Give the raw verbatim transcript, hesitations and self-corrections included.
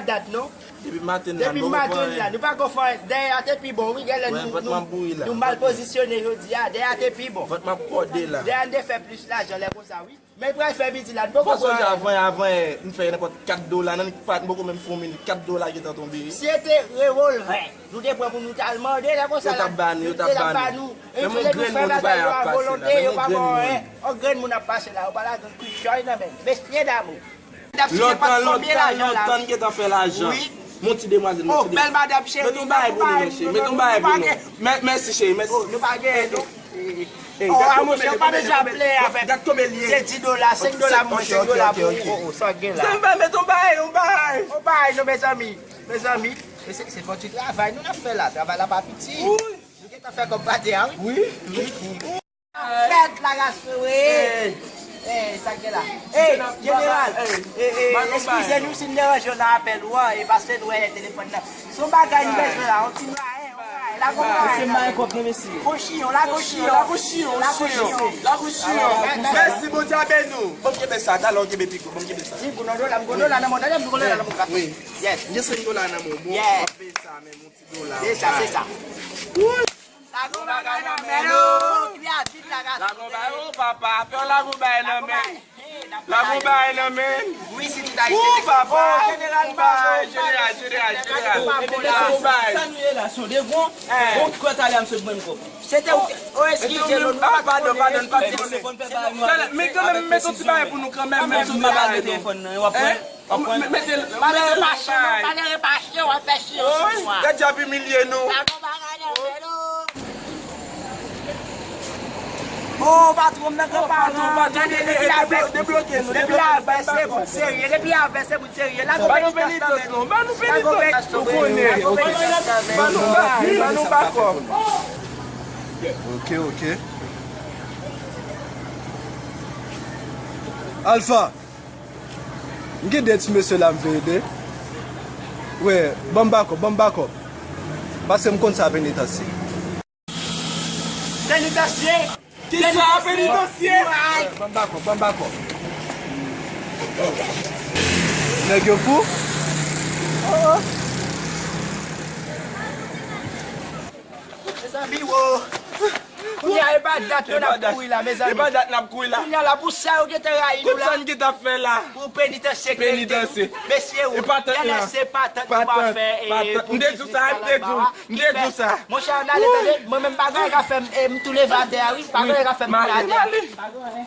Dat non. Depi maten la, depi maten la, nou pa konn fè anyen. Dèyè a te pi bon, wi, genlè nou, nou, nou mal pozisyone jodi a. Dèyè a te pi bon. Vant m ap kòde la. Dèyè a n te fè plis lajan lè konsa, wi. Men pral fè midi la, nou poko fè anyen. Avan, avan, m fè nenpòt kat dola, nan pa, m poko menm fè yon minit, kat dola gentan tonbe, wi. Si se te rewòlvè, nou te pran pou nou t al mande, lè konsa la, yo t ap ba nou. Yo t ap ba nou. Men yon grenn moun nou bay ap pase la, men yon grenn moun. On grenn moun ap pase la, yo pa lage kwichòy nan men. Mesye damou. Lontan, lontan, lontan n gentan fè lajan. Wi. Mon ti demwazèl, mon ti demwazèl. Oh, bèl madanm cheri. Met yon bagay pou nou, cheri. Met yon bagay pou nou. Mèsi, cheri, mèsi. Oh, nou pa genyen, non. Oh, a monchè, ou pa bezwen ap plenyen avèk. Gad konbyen l ye. Se dis dola, senk dola, monchè, senk dola pou ou. Oh, oh, sa gen la. Sa m fè, met yon bagay, yon bagay. Yon bagay, non, mezanmi. Mezanmi, se, se fò ti travay nou n ap fè la. Travay la pa piti. Wi. Nou gentan fè kòb pati a, wi. Wi. Wi. Fèt la, gason, wi. Ey, sa k gen la? Ey, jeneral, ey, ey, eskize nou si n deranje w nan apèl ou an, e paske nou wè telefòn nan. Se yon bagay nou bezwen la, yon ti mwayen, yon mwayen. Lagon mwayen. Mesye, mwayen kòb non, mesye. Fon chiyon, lagon chiyon. Lagon chiyon, lagon chiyon. Lagon chiyon. Mèsi, Bondye a beni w. Ban m kenbe sa, talè w kenbe pi gwo, ban m kenbe sa. Wi, pou nou dola, m gon dola nan mwen, tande m gon dola nan mwen, gason. Wi. Yes. M gen senk dola nan mwen, bon, m ap peye sa, men yon ti dola. Se sa, se sa. Lagon bagay nan men nou. Lagon bagay, oh papa, fè lagon bagay nan men. Lagon bagay nan men. Wi, si tout ayisyen. Oh papa, jeneral, jeneral, jeneral. Lagon bagay. Sa nou ye la, se yon devan. Bon, kwè talè a m sot ban n kòb. Se te ou, oh, eskize nou, nou pa konnen, eskize. Men kanmenm, met yon ti bagay pou nou kanmenm, men yon ti bagay. Telefòn nan, w ap pran. Mete l, mete l pa chè, pa nan repache, w ap fè chè sou mwa. Gad jan ap imilye nou. Lagon bagay nan men nou. Oh, patwon m nan gen patwon. Tande, depi avè, depi avè se moun serye, depi avè se moun serye. Lagon penitans nan men nou. Ba nou penitans, ou konnen. Ba nou bagay, ba nou bakòp. Ok, ok. Alfa. M gen de ti mesye la m vle ede. Wi, ban m bakòp, ban m bakòp. Paske m konn sa penitans ye. Penitans ye? Kisa penitans ye? Ban m bakòp, ban m bakòp. Nèg yo fou? Oh, oh. Mezanmi, wo. Kounye a, e pa dat nou n ap kouri la, mezanmi. E pa dat n ap kouri la. Kounye a la, pou sa yo gentan rayi nou la. Kout sa n gentan fè la. Pou penitansye ki merite nou. Mesye, wo, genlè se patant nou pa fè, e, pou biznis kalabwa a. M te di w sa, m te di w sa. Monchè, ann ale, tande. Mwen menm, pa gen anyen ka fè m, e, m tou leve atè a, wi. Pa gen anyen ka fè m tou atè. Pa gen anyen.